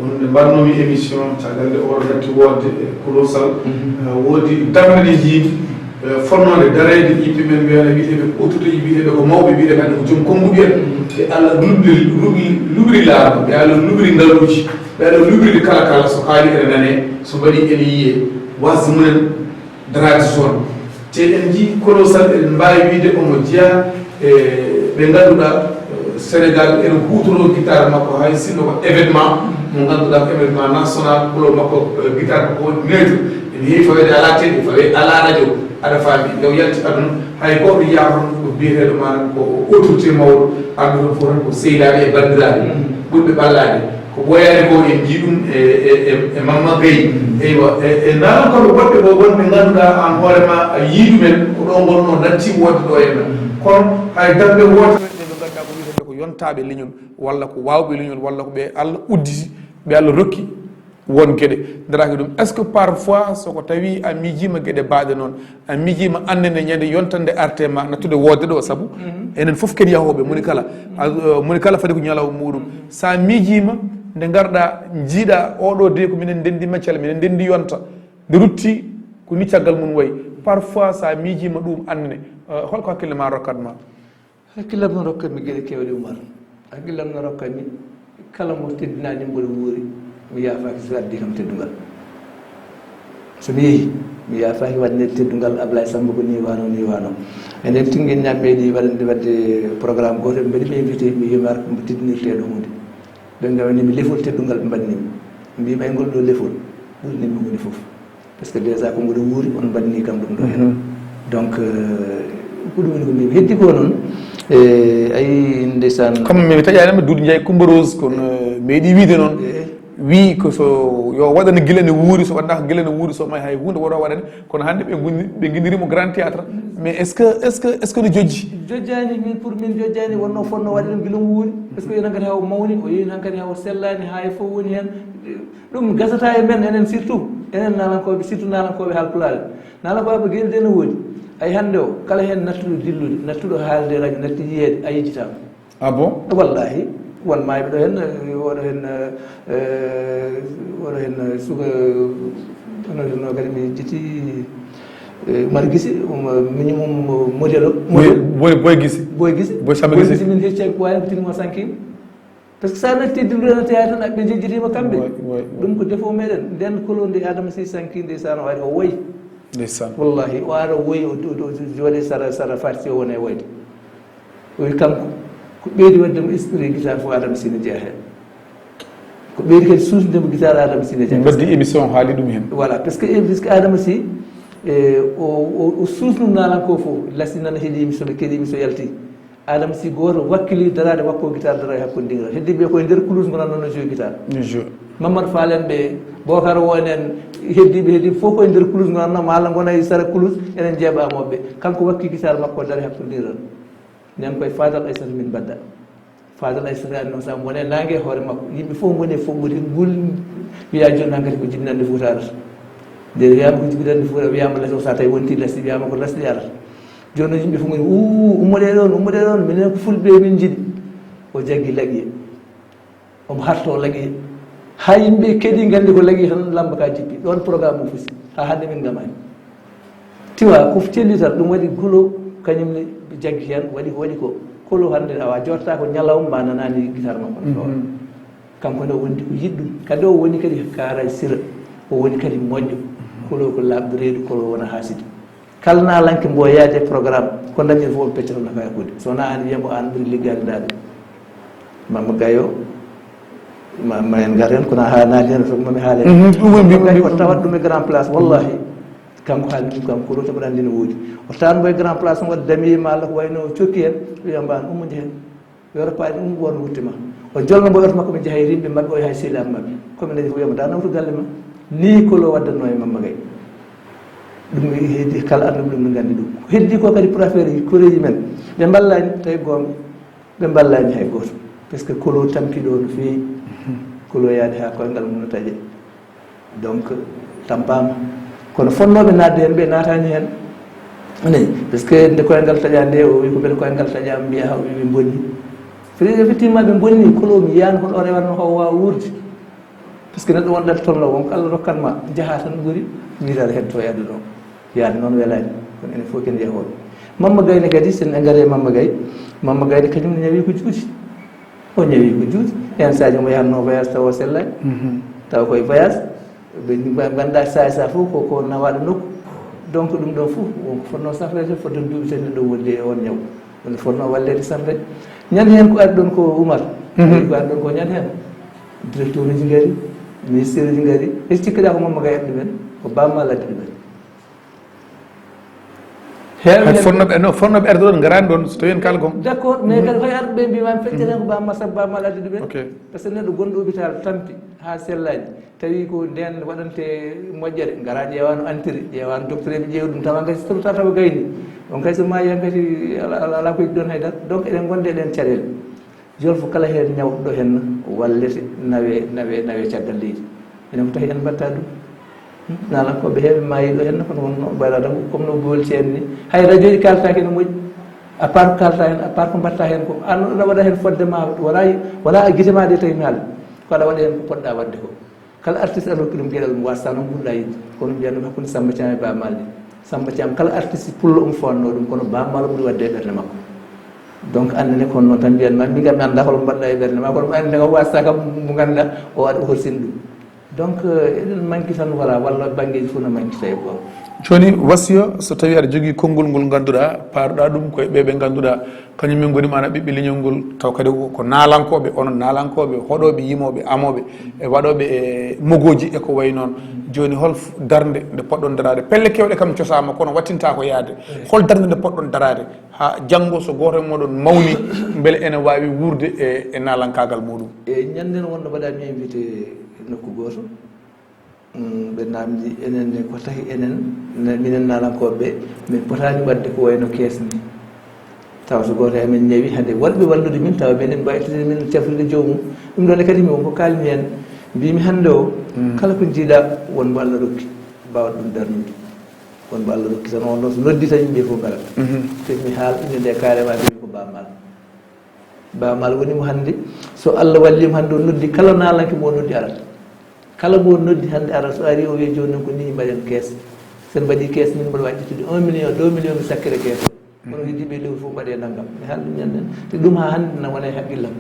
wonde mbaɗnoomi émission caggal nde oɗo natti woodde e Kolosal, woodi darnde nde njiimi fotnoo nde dareede yimɓe men mbiyaɗa wiyeteeɓe ko autorité ji, wiyeteeɓe ko mawɓe, wiyeteeɓe hannde ko joom konnguɗi en, ɓe Allah luɓiri luɓiri laamu, ɓe Allah luɓiri ngaluuji, ɓe Allah luɓirde kala kala so haali ene nanee, so mbaɗi ene yiyee, wasde mumen daraade toon. Te en njii Kolosal, eɗen mbaawi wiyde omo jeyaa e ɓe ngannduɗaa Sénégal ene huutoroo gitaar makko hay sinno ko événement mo ngannduɗaa ko événement national, kolo makko gitaar makko woni neutre, ene heewi faweede alaa télé, fawe alaa radio, aɗa faami, nde o yalti aduna hay gooto yiyaa toon ko biyeteeɗo maanaam ko autorité mawɗo, arɓe toon fof tan ko sehilaaɓe e banndiraaɓe ɓurɓe ɓallaade. Ko ɓooyaani ko en njii ɗum e, e, e, e Mamma Gaye. Eywa, e, e naalankooɓe woɗɓe goo wonɓe ngannduɗaa aan hoore ma a yii ɗumen ko ɗo ngonnoo natti woodde ɗo e men. Kono hay darnde wootere nde ɓe ngannduɗaa ko wiyetee ko yontaaɓe leñol walla ko waawɓe leñol walla ko ɓe Allah udditi, ɓe Allah rokki won geɗe daraaki ɗum. Est ce que parfois so ko tawii a miijiima geɗe baaɗe noon, a miijiima annde nde ñande yontande arte ma nattude woodde ɗo, sabu enen fof ken yahooɓe, moni kala moni kala fadi ko ñalawma muɗum. Sa miijiima nde ngarɗa njiiɗa oɗo de ko minen ndendi maccal, minen ndendi yonta, nde rutti ko ni caggal mum wayi. Parfois sa miijiima ɗum annde, holko hakkille ma rokkat ma? Hakkillam no rokkat mi geɗe kewɗe Umar. Hakkillam no rokkat mi kala mo teddinaani mboɗo wuuri, mi yaafaaki so addi kam teddungal. So mi yehii, mi yaafaaki waɗde teddungal Ablaye Samba ko nii waano, nii waano. Enen Tingel ñaam ɓeydi waɗande waɗde programme gooto, ɓe mbaɗi mi invité, mi wiima ko mbo teddinirtee ɗo huunde. Ɓe ngawani mi lefol teddungal ɓe mbaɗni mi. Mbiimi ay ngol ɗo lefol ɓurni mi huunde fof. Parce que déjà ko mboɗo wuuri on mbaɗni kam ɗum ɗo heen. Donc ko ɗum woni ko mbiimi. Heddi ko noon E ayi, ndeysaan. Comme mi taƴaani, mi Doudou Ndiaye Coumba Rose, kono, eh, meeɗi wiide noon. Eh. Wi ko so yo waɗane gila ne wuuri, so waɗnaaka gila ne wuuri, so may hay huunde woro waɗane. Kono hannde ɓe ngunni-, ɓe nginndiri mo Grand Théâtre. Mais est-ce que, est-ce que, est-ce que no jojji? Jojjaani, min, pour min jojjaani, wonno fotno waɗe ɗum gila o wuuri. Est-ce que yo hankadi haw mawni, o yehi hankadi haw sellaani, haa e fof woni heen. Ɗum gasata e men, enen surtout, enen naalankooɓe, surtout naalankooɓe haalpulaar. Naalankooɓe gel de no woodi. Ay hannde o, kala heen nattuɗo dillude, nattuɗo haalde radio, natti yiyeede, a yejjitaama. Ah bon? Wallahi, won maayɓe ɗo heen, eh, oɗo heen, eh, oɗo heen, eh, suka, eh, oɗo heen, no kadi mi yejjiti, eh, Umar Gisi, um, miñum, um, modèle o, Boy, modèle. Boy, Boy Gisi. Boy Gisi. Boy Samba Boy Gisi. Gisi min hecci ko wawi ko tinno sanki. Parce que sa natti dillude no teya tan, ɓe jejjitima kamɓe. Way, way, way. Ɗum ko défaut meɗen. Nden kolo nde Adama Sy sanki, ndeysaan, o ari o woyi. Ndeysaan. Wallahi, o ara o woyi, o, o, o jooɗe sara, sara Faty Sy o wona e woyde. O wi kanko, ko ɓeydi wadde mo esprit guitare fof Adama Sy ne jeeya heen. Ko ɓeydi kadi suusde mo guitare Adama Sy ne jeeya. Mbaɗdi émission haali ɗum heen. Voilà, parce que, parce que Adama Sy, e, o, o, o suusnu naalan ko fof, lasi nana heɗi émission, ɓe keɗi émission yalti. Adama Sy gooto wakkili daraade wakko guitare dara e hakkunde ndin. Heddi ɓe koye nder Kulus ngonanno no joue guitare. No joue. Mamadou Fall en ɓe, Bokar Won en, heddiiɓe, heddiiɓe fof koye nder Kulus ngonanno, ma Allah ngona e sara Kulus, enen jeeɓa moɓɓe. Kanko wakki guitare makko dara e hakkunde ndin. Nen koye Fadal Aissata min mbadda. Fadal Aissata anno sa wone nangue e hoore makko. Yimɓe fof ngoni e fof ngoni ngul wiya jooni hankadi ko jinnande Fouta arata. Nde wiyama ko jinnande Fouta, wiyama laso sa tawi wonti lasɗi, wiyama ko lasɗi arata. Jooni noon yimɓe fof ngoni, "Uu, ummoɗe ɗoon, ummoɗe ɗoon, minen ko fulɓe min njiɗi." O jaggi laƴƴe. Omo harto laƴƴe. Haa yimɓe keedi nganndi ko laƴƴe tan lamba ka jippi. Ɗoon programme o fusi. Haa hannde min ngamani. Tiwa ko cellital, ɗum waɗi Kolo, kañum ne jaggi heen, waɗi ko waɗi ko. Kolo hannde awa jotta ko ñalawma ma nanani guitare makko no feewa. Mhm. Kanko ne o wondi ko yiɗɗum. Kadi o woni kadi kaara e sira. O woni kadi moƴƴo. Kolo ko laaɓɗo reedu, Kolo wona haasidi. Kala naalanke mbo yaade programme, ko dañen fof on peccoto no kaya kuuɗe. So wonaa aan wiyamo aan ɓuri liggaade ndaade. Mama Gayo, ma, ma en ngar heen, kono haa naati heen, fof mami haale. Mhm, ɗum woni Mama Gayo, o tawat ɗum e grand place, wallahi. Kanko haali ɗum, kanko ko ɗo toɓo ɗan ndin woodi. O tawan mo e grand place, on waɗa damier ma Allah ko wayno o cokki heen, wiya mba an ummo nje heen. Yoro paaɗi ɗum won wutte ma. O jolno mbo yoro makko ɓe njaha e rimɓe maɓɓe, o yaha e sehilaɓe maɓɓe. Komi dañi fof wiyamo da nawtu galle ma. Ni Kolo waddanno e Mamma Gaye. Ɗum heddi kala anduɓe ɗum no nganndi ɗum. Heddi ko kadi pour affaire koreeji men. Ɓe mballani tawi goonga. Ɓe mballani hay gooto. Parce que Kolo tampi ɗo no feewi. Kolo yaade ha koyngal mum no taƴe. Donc, tampaama. Kono fonnooɓe naatde heen, ɓe naataani heen. Anayi, parce que nde koyngal taƴaa nde, o wi ko mbele koyngal taƴaama, mbiya ha o wi ɓe mbonni. Fri-, effectivement, ɓe mbonni, Kolo mi yiyaani kono o rewatno o waawa wuurde. Parce que neɗɗo wonɗo tolno, wonko Allah rokkan ma, njaha tan ɓuri, wiidaade heen to e aduna o. Yaade noon welaani, kono enen fof ken yahooɓe. Mamma Gaye ne kadi, sen en ngari e Mamma Gaye, Mamma Gaye ne kañum ne ñawi ko juuti. O ñawi ko juuti. Heen saaji mo yahatno voyage tawa o sellaani. Mhm. Tawa koye voyage, ɓe mba-, mbanɗa saaji sa fof ko, ko nawaɗo nokku. Donc ɗum ɗon fof, wonko fotno safreede, fotde duuɓi tan neɗɗo wondi e on ñaw. Wonde fotno walleede safreede. Ñande heen ko ari ɗon ko Oumar. Mhm. Ko ari ɗon ko ñande heen. Directeur uji ngari, ministère uji ngari. E cikkiɗa ko Mamma Gaye addi men, ko Bamma laddi ɗumen. Heewɓe hay heen fonnooɓe, non, fonnooɓe arde ɗoon, ngaraani ɗoon, so tawii en kaala gom. D'accord, mais kadi hoy arɓe ɓe mbiimaami feccere heen ko Bamma, sabu Bamma ladde ɗumen. Ok. Parce que neɗɗo gonɗo hôpital tampi haa sellaani, tawi ko ndeen waɗante moƴƴere, ngaraa ƴeewaano entrée, ƴeewaano docteur eɓe ƴeewa ɗum, tawa ngati so tawa, tawa gayni. On kay so maayi han kadi ala, ala, ala ko yiɗi ɗoon haydara. Donc eɗen ngonde e ɗeen caɗeele. Jolfo kala heen ñawɗo heen wallete nawe, nawe, nawe caggal leydi. Enen ko tahi en mbatta ɗum. Hmm? Naalankooɓe heewɓe maayi ɗo heen, kono wonno mbayla tan, comme no Boyol Ceen ni. Hay radio ji kaaltaake no moƴƴi. À part ko kaalta heen, à part ko mbatta heen ko, an aɗa waɗa heen fodde ma, wala, wala a gite ma ɗe tawi mi haala. Ko aɗa waɗa heen ko poɗɗa waɗde ko. Kala artiste a rokki ɗum geɗal mum, wasata noon ɓurɗa yiɗde. Kono mbiyan ɗum hakkunde Samba Thiam e Ba Maal ni. Samba Thiam kala artiste pullo um fonno ɗum, kono Ba Maal ɓuri waɗde e ɓernde makko. Donc, annene ko noon tan mbiyan ma, min kam mi annda hol mbaɗɗa e ɓernde ma, kono mi annda kam wasata kam mo ngannduɗaa o waɗa, o horsini ɗum. Donc, euh, eɗen manki tan, voilà, walla banngeeji fof no manki tawi ko. Jooni, wasiya, so tawii aɗa jogii konngol ngol ngannduɗaa, paarɗaa ɗum koye ɓee ɓe ngannduɗaa, kañum en ngoni maana ɓiɓɓe leñol ngol, taw kadi ko, ko naalankooɓe, onon naalankooɓe, hoɗooɓe, yimooɓe, amooɓe, e waɗooɓe e mogooji e ko wayi noon. Jooni, hol f-, darnde nde poɗɗon daraade? Pelle keewɗe kam cosaama, kono wattintaa ko yahde. Hol darnde nde poɗɗon daraade? Haa janngo, so gooto e mooɗon mawni, mbele ene waawi wuurde e, e naalankaagal muuɗum? E ñannde no wonno mbaɗaami invité nokku gooto. Mm, ɓe naamndi enen ne ko tahi enen, ne, minen naalankooɓe ɓe, min potaani waɗde ko wayno kees ni. Tawa so gooto e amen ñawi, hade waɗɓe wallude min, tawa minen mbaytiden min cafrirde joomum. Ɗum ɗo ne kadi mi won ko kaalmi heen. Mbimi hannde o, mm, kala ko njiiɗa won mo Allah rokki, mbaawɗo ɗum darnude. Won mo Allah rokki tan, on ɗon so noddi tan yimɓe fof ngarat. Mhm. Te mi haal innde nde carrément, mbimi ko Ba Maal. Ba Maal woni mo hannde, so Allah walli mo hannde o noddi, kala naalanke mo o noddi arat. Kala mo o noddi hannde arat, so ari o wiya jooni noon ko ni mbaɗen kees. So en mbaɗi kees, min mboɗo wawi ƴettude un million, deux millions, mi sakkira kees. Kono heddiiɓe lewru fof mbaɗe nanngam. Mi haalni ɗum ñande. Te ɗum haa hannde na wona e haqqillam.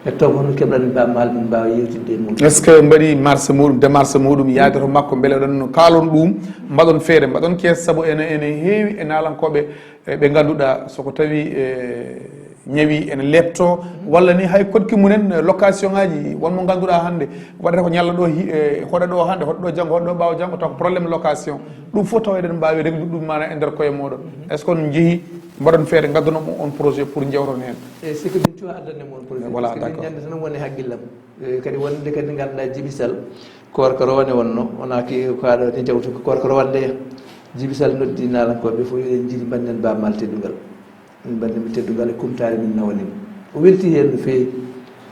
Hetto ko hono keɓranmi Ba Maal, min mbaawa yeewtidde e muɗum. Est-ce que mbaɗi marche muɗum, démarche muɗum, yaade to makko, mbele oɗon kaalon ɗum, mbaɗon feere, mbaɗon kees, sabu ene, ene heewi e naalankooɓe, e ɓe ngannduɗaa, so ko tawi, e, ñawi ene leepto, walla ni hay koɗki mumen, e, location ngaji, won mo ngannduɗaa hannde, waɗata ko ñalla ɗo, hi-, e, hoɗa ɗo hannde, hoɗa ɗo janngo, hoɗa ɗo ɓaawo janngo, taw ko problème location. Ɗum fof tawa eɗen mbaawi reglude ɗum maana e nder koye mooɗon. Est-ce que on njehi, mbaɗon feere, ngaddonon mo on projet pour njewton heen? E, c'est que min cuwa addande mo on projet. Voilà, parce que min d'accord. Ñande tan woni haqqillam. E, kadi wonde kadi ngannduɗaa Jibi Sall, koorka rowande wonno, wona ki ko aɗa ni jawtu ko koorka rowande. Jibi Sall noddi naalankooɓe fof, yo en njiɗi mbaɗnen Ba Maal teddungal. Min mbaɗnimo teddungal e kumtaare min nawanimo. O welti heen no feewi.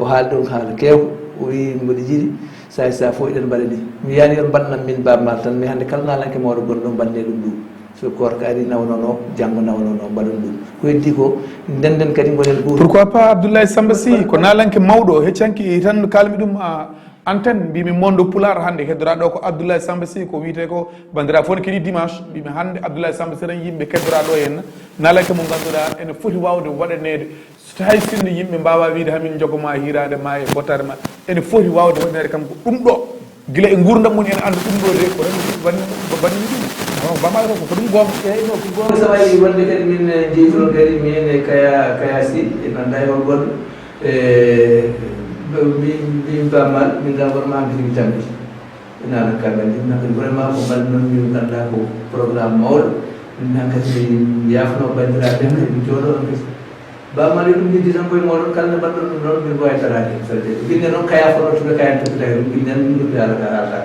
O haali ɗon haala keewka. O wiyi mboɗo yiɗi, saa e saa fof eɗen mbaɗa ni. Mi yiyaani yo mbaɗnam min Ba Maal tan, mais hannde kala naalanke mawɗo gonɗo mbaɗne ɗum ɗum. So koorka ari nawnono, janngo nawnono, mbaɗon ɗum. Ko heddi ko, ndenden kadi mboɗen gooto. Pourquoi pas Abdoulaye Samba Sy, ko naalanke mawɗo, heccanki tan kaalmi ɗum, a, antenne, mbimi Mondo Pulaar hannde, heddoraa ɗo ko Abdoulaye Samba Sy, ko wiyetee ko banndiraaɓe fof ne keɗi dimanche, mbimi hannde Abdoulaye Samba Sy tan yimɓe keddoraa ɗo henna, naalanke mo ngannduɗaa ene foti waawde waɗaneede, so hay sinno yimɓe mbaawa wiyde hamin njogoma hiiraande ma e bottaare ma, ene foti waawde waɗaneede kam ko ɗum ɗo, gila e nguurndam mum ene annda ɗum ɗo de, ko tan wani, ko banni ɗum, awa, Ba Maal ko, ko ɗum goonga. Eyyi, non, ko goonga. Sawayi wonde kadi min, eh, jeytuno kadi min e Kaya, Kaya Sy, en annda e hol goɗɗo. E, min, min Ba Maal, min kam vraiment mi heɓi tampi. Ina ala kaɓe, min kam vraiment ko mbaɗi noon, min ngannduɗaa ko programme mawɗo. Min kam kadi mi yaafno banndiraaɓe, kadi mi jooɗo on kadi. Ba Maal yo ɗum heddi tan koye mooɗon, kala nde mbaɗɗon ɗum ɗon, min mbawi taraade. Binne noon kaya foto tuɓe kayan toppitaki ɗum, binne min ɗum ɓe ala ka haalata.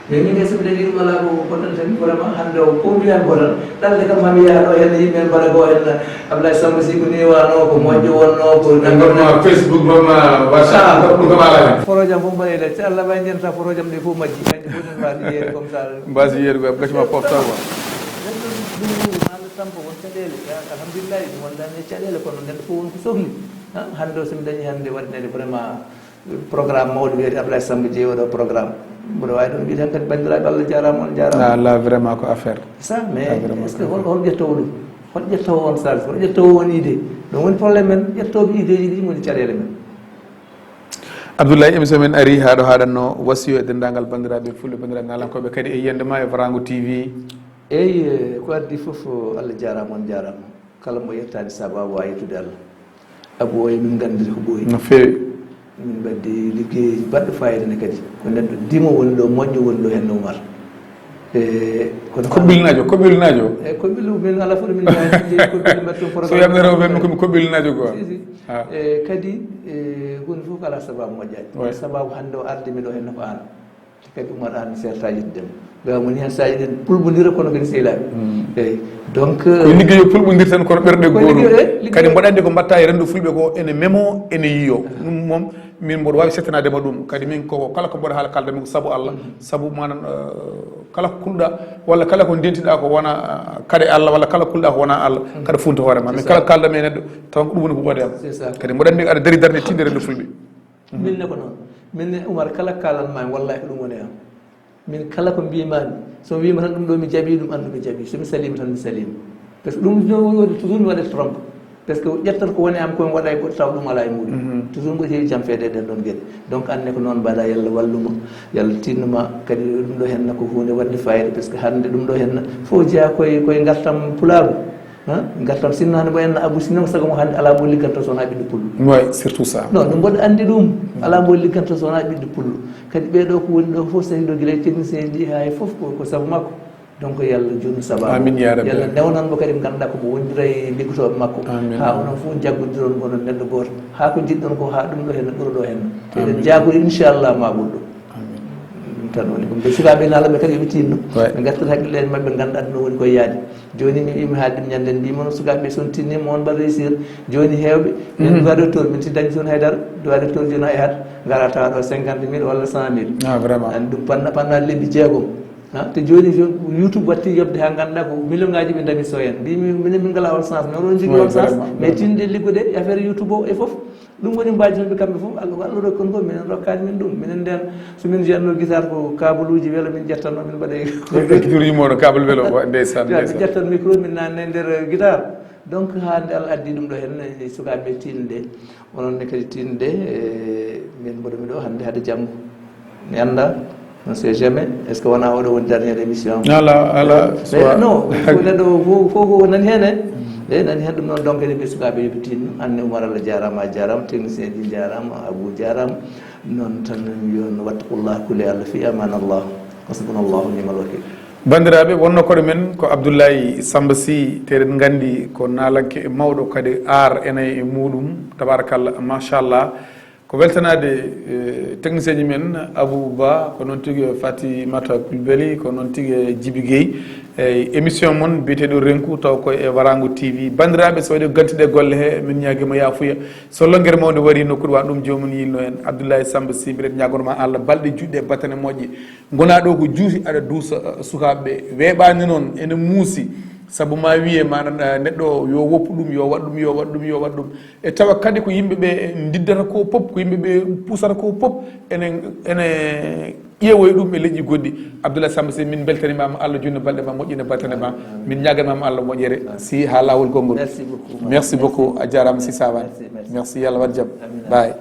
Mais min kay, so mi dañi ɗum, alaa ko, ko tan tan, vraiment, hannde o, ko mbiyan ko tan, ɗalde kam, maa mi yaha ɗo, heen yimɓe en mbaɗa ko, heen Ablaye Samba Sy ko ni wano, ko moƴƴo wonno, ko nangam, nangam. Facebook noon, ma WhatsApp, ah, ɗum kam alaa heen. Forojam fof mbaɗe nder. Si Allah waɗi ndiyam, sa forojam ɗe fof majji, majji fof nden mbaasi yeere comme ça. Mbaasi yeere, ko gacma pofta quoi. Neɗɗo ɗum, maa nde tampa won caɗeele. Ya, alhamdulillahi, ɗum wondaani e caɗeele, kono neɗɗo fof won ko sohli. Ah, hannde o, so mi dañi hannde waɗneede vraiment, programme mawɗo wiyete Ablaye Samba Jeeyi oɗo programme. Mboɗo waawi ɗum wiide tan kadi, banndiraaɓe, Allah jaaraama, on jaaraama. Ah, là, vraiment, ko affaire. C'est ça, mais ah, vraiment, est-ce que hol, hol ƴettowo ɗum? Hol ƴettowo on charge? Hol ƴettowo on idée? Ɗum woni problème men, ƴettooɓe idée ji ɗi woni caɗeele men. Abdoulaye, émission men ari haa ɗo haaɗatno, wasiyo e denndaangal banndiraaɓe fulɓe, banndiraaɓe naalankooɓe kadi e yiyannde ma e Farango T V. Eyi, eh, ko addi fof, Allah jaaraama, on jaaraama. Kala mo yettaani sababu waawi yettude Allah. Abu o e min nganndiri ko ɓooyi. No feewi. Min mbaɗdi liggeeji baɗɗo fayida ne kadi. Ko neɗɗo dimo woni ɗo, moƴƴo woni ɗo, heen no Umar. E, kono koɓɓilnaajo, koɓɓilnaajo. E, koɓɓil, min ala fof min njaha, koɓɓil mbaɗ toon. So programme yamnere o ɓen komi koɓɓilnaajo quoi. Si, si. Ah. E, kadi, e, huunde fof ko alaa sababu moƴƴaani. Ouais. Sababu hannde o ardi mi ɗo, heen ko aan. Kadi Umar, aan mi serta yettude ma. Ɓe woni heen, so eɗen pulɓondira, kono kadi sehilaaɓe. Mm. Eyi. Donc, ko liggeyo pulɓondir tan, kono ɓerɗe ko gootum. Liggeyo, eyi, liggeyo. Kadi mboɗo anndi ko mbaɗta e renndo fulɓe ko ene memo, ene yiyo. Ɗum moom, min mboɗo waawi settanaade ma ɗum. Kadi min ko kala ko mboɗo haala, kaalda min ko sabu Allah, mm, sabu manan, eh, kala ko kulɗa, walla kala ko ndentiɗa ko wona, eh, kade Allah, walla kala kulɗa ko wona Allah, mm, kadi funta hoore ma. Min kala kaalda mi e neɗɗo, taw ko ɗum woni ko ɓoode am. C'est ça. Kadi mboɗo anndi aɗa dari darnde tinde renndo fulɓe. Mhm. Min ne ko noon. Min ne, Umar, kala kaalanmaami, wallahi ko ɗum woni am. Min kala ko mbiimaami, so mi wiima tan ɗum ɗo mi jaɓii ɗum, anndu mi jaɓii. So mi saliima tan mi saliima. Parce que ɗum ɗo woni toujours mi waɗa trompe. Parce que ƴettat ko woni am koye waɗa e goɗɗo taw ɗum alaa e muɗum. Toujours mboɗo heewi jam feede e ɗen ɗon geɗe. Donc anne ko noon mbaɗa, yalla walluma, yalla tinnuma. Kadi ɗum ɗo henna ko huunde waɗde fayida, parce que hannde ɗum ɗo henna fof jeyaa koye koye ngartam pulaagu. Ngartam sinno hannde mbo enna Abou, sinno sago mo hannde alaa mbo ligganto so wonaa ɓiɗɗo pullo. Oui, surtout ça. Non, ɗum mboɗo anndi ɗum. Alaa mbo ligganto so wonaa ɓiɗɗo pullo. Kadi ɓee ɗo ko woni ɗo fof, so tawi ɗo gila e technicien ji haa e fof ko sabu makko. Donc yalla junnu sababu. Amin ya rabbi. Yalla newnan mo kadi mo ganduɗa ko mo wondira e liggotooɓe makko. Ha onon fof jaggondiron onon neɗɗo gooto, ha ko jiɗɗon ko ha ɗum ɗo henna ɓura ɗo henna. Eɗen jaagori inchallah ma ɓurɗo. Ɗum tan woni ɗum. Ɓe sukaaɓe naalaɓe kadi yoɓe tinno. Ɓe gartat haqqille en maɓɓe, ganda aduna woni koye yaade. Joni mi wima haalde ɗum ñanden, mbima on sukaaɓe son tinnima on mbaɗa réussir. Joni hewɓe min duwa docteur, min si dañi toon haydara, duwa docteur joni a yahat gara tawa ɗo cinquante mille walla cent mille. Ah, vraiment. An ɗum panna panna lebbi jeegom. Ha, te joni youtube watti yobde ha ganduɗa ko million ngaji ɓe dañi so en mbimi minen min ngala on sens, mais oɗon jogui on sens. Mais tinɗe liggude e affaire youtube o e foof. Ɗum woni mbaji noon ɓe kamɓe foof, allah allah rokki kon ko minen rokkani min ɗum. Minen nden somin jeanno guitare ko kabaluji wela min ƴettanno min mbaɗa. Ekkitoro yimoɗo kabal welo. Ndeysan. Min ƴettan micro min nanne nder guitare. Donc ha nde allah addi ɗum ɗo hen, sukaɓe tinɗe. Onon ne kadi tinde, e, min mboɗo miɗo hannde hade janngo. Mi annda, on sait jamais. Est-ce que wona oɗo woni dernière émission? Ala, ala. Non, ko neɗɗo fof ko nani heen. E nani heen ɗum noon, donc eɗen mbiya sukaaɓe yoɓe tinno. Anne Oumar, Allah jaaraama, a jaaraama, technicien ji jaaraama, Abou jaaraama. Noon tan yo no wattaqullah, kule Allah fi aman Allah. Hasbunallahu ni'mal wakil. Banndiraaɓe, wonnoo koɗo men ko Abdoulaye Samba Sy, te eɗen nganndi ko naalanke mawɗo kadi aar ene e muɗum, tabarakallah, machallah. Ko weltanaade, eh, technicien ji men, Abou Ba, ko noon tigi Fatimata Coulibaly, ko noon tigi Djiby Guèye, e émission mon biyeteeɗo Renku, taw ko e Warango T V. Banndiraaɓe, so waɗi ko gantiɗe golle he, min ñaagii mo yaafuya. So lonngere mawnde warii nokkuure wa ɗum, joomum yilno en. Abdoulaye Samba Sy, mbiɗen ñaagonoo ma Allah balɗe juutɗe e battane moƴƴe. Ngonaa ɗo ko juuti aɗa duusa, eh, sukaaɓe ɓe. Weeɓaani noon, ene muusi. Sabu ma wiye ma, eh, neɗɗo o yo woppu ɗum, yo waɗ ɗum, yo waɗ ɗum, yo waɗ ɗum. E tawa kadi ko yimɓe ɓe ndiddata ko pop, ko yimɓe ɓe pusata ko pop, ene, ene ƴeewoya ɗum e leƴƴi goɗɗi. Abdoulaye Samba Sy, min mbeltanimaama, Allah junna balɗe ma, moƴƴina battane ma. Min ñaaganimaama Allah moƴƴere, si haa laawol konngol. Merci beaucoup. Merci beaucoup, a jaaraama si saabaani. Merci, yo Allah waɗ jam. Bye.